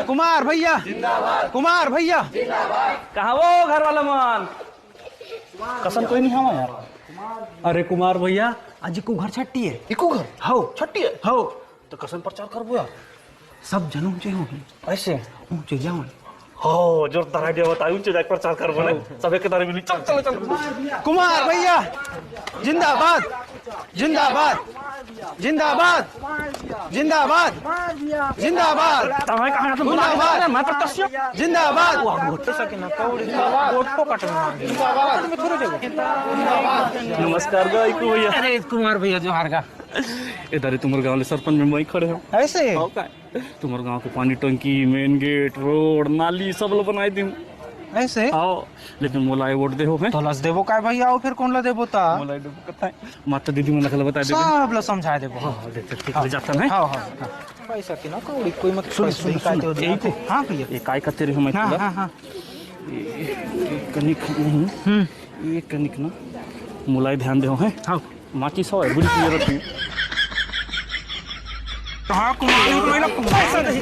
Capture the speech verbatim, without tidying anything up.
कुमार भैया जिंदाबाद। कुमार भैया जिंदाबाद। कहाँ वो घर वाला मन? कसन कोई नहीं हवा यार। अरे कुमार भैया, आज इको घर छट्टी है। इको घर? हौ। छट्टी है? हौ। तो कसन प्रचार करबो यार? सब जन ऊंचे हो। ऐसे? ऊंचे जावन। हो, जोरदार idea बताई, ऊंचे जाके प्रचार करबो ने। सब एक दारे मिली। चल, चल, चल। कुमार भैया जिंदाबाद। जिंदाबाद। जिंदाबाद। जिंदाबाद। जिंदाबाद। तमाय कहाँ का तुम जिंदाबाद। मैं तो कसियो। जिंदाबाद। वाह, वोट तो सके ना, कौड़ी। वोट फोकट में मार दिया। नमस्कार गा, इको भैया। अरे कुमार भैया, जोहार गा। ए दारे, तुम्हर गांव ले सरपंच में मैं खड़े हूँ। ऐसे? हो का? तुम्हर गांव के पानी टंकी, main gate, road, नाली सब ल बनाए दिन। ऐसे? आओ, लेकिन मोला ए वोट देहो, हैं? तोला स देबो काय भैया, अउ फिर कोन ला देबो ता? मोला ए देबो कत्ता है? माता दीदी मन ला बता देबो। सब ला समझा देबो। हाँ, हाँ, देख, देख, देख, ले जाता है। हाँ, हाँ, हाँ। पैसा के ना कौड़ी, कोई मत सुन, पैसा सुन, दे, सुन, का दे, सुन, दे, यही दे। थे। हाँ भैया। ये काय करते रहे मैं हाँ, तोला? हाँ, हाँ। ये, ये कनिक नहीं। हम्म। ये कनिक ना, मोला ही ध्यान देहो, हैं? हाँ। माचिस हवय, बीड़ी पी रहा तू। हाँ, कुमार, पैसा नहीं।